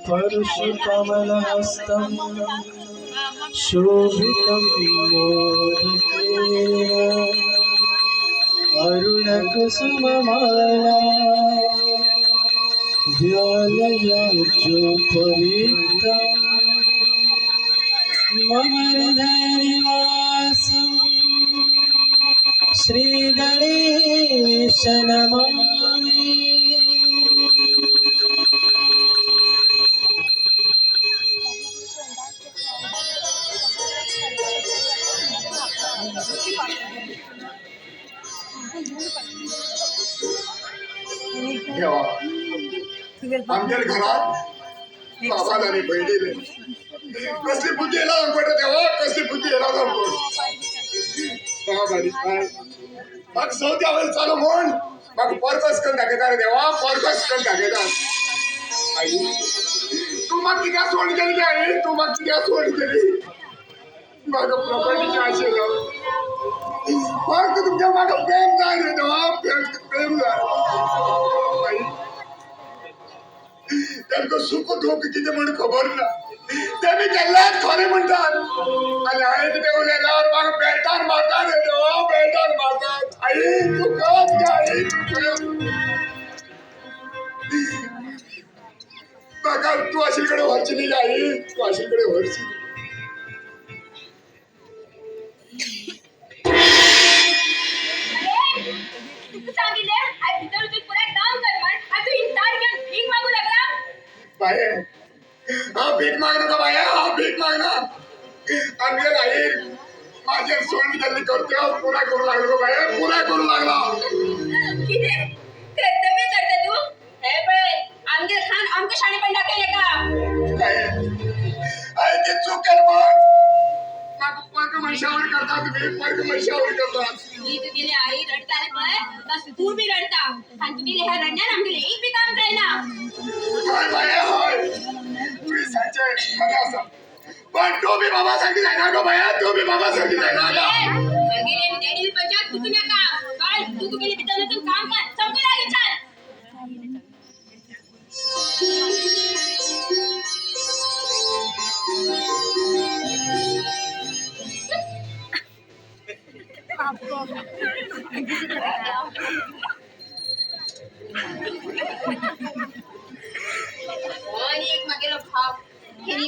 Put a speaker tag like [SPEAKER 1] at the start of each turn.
[SPEAKER 1] परशुकमलहस्तं शोभितं मोदकेन अरुणकुसुममाला ज्वालयाज्योपवीतं मम हृदयनिवासं श्रीगणेश नमामि।
[SPEAKER 2] देवा, आमच्या घरात बाबाला आणि बहिणीने कसली बुद्धी येणार आमकडे देवा, कसली बुद्धी येणार आमकडे. बाबा काय म्हाका सवती हांवें चालू म्हण म्हाका परकस करून दाखयता रे देवा, परकस करून दाखयता. आई तूं म्हाका कित्याक सोड गेली गे आई, तूं म्हाका कित्याक सोड गेली. म्हाका प्रॉपर्टीची आशे फक्त तुमच्या म्हाका प्रेम जाय रे देवा, प्रेम प्रेम जाय. आई तांकां सुख दुःख कितें म्हण खबर ना, ते बी केन्नाच खरें म्हणटात. आनी हांवें कितें उलयल्यार म्हाका बेल्टान मारतात रे देवा, बेल्टान मारतात. आई तूं कळत गे आई, तूं कळत म्हाका. तूं आशिल्ले कडेन व्हरची न्ही आई, तूं आशिल्ले कडेन व्हरची.
[SPEAKER 3] अरे तुका सांगितले हांवें भितर वचून पुराय काम कर म्हण, आनी तूं हिंग ताट घेवन भीक मागूं लागला.
[SPEAKER 2] बाये हांव भीक मागना बाये, हांव भीक मागना. आमगेर आई माझेर सोड गेल्ली कर्तव्य पुराय करूं लागलो गो बाये, पुराय करूं लागलो.
[SPEAKER 3] कितें कर्तव्य करता तूं? हे पळय, आमगेर खान आमकां शाणेपण दाखय नाका.
[SPEAKER 2] बाये आई ती चूक केली म्हण म्हाका परक मनशावर करता तुमी, परक मनशावर करतात.
[SPEAKER 3] ही तुगेली आई रडटा रे पळय, तशें तूं बी रडटा आनी तुगेले ह्या रडण्यान आमगेलें एक बी काम जायना.
[SPEAKER 2] हय बाये हय, तुवें सांगचें खरें आसा, पण तूं बी बाबा सारकी जायना गो बाये, तूं बी बाबा सारकी जायना गो.
[SPEAKER 3] मागीर डॅडी पंचायत तुका नाका. चल तूं तुगेले भितर वचून काम कर, सामकें लागीं चल. आणि एक मागेलो भाव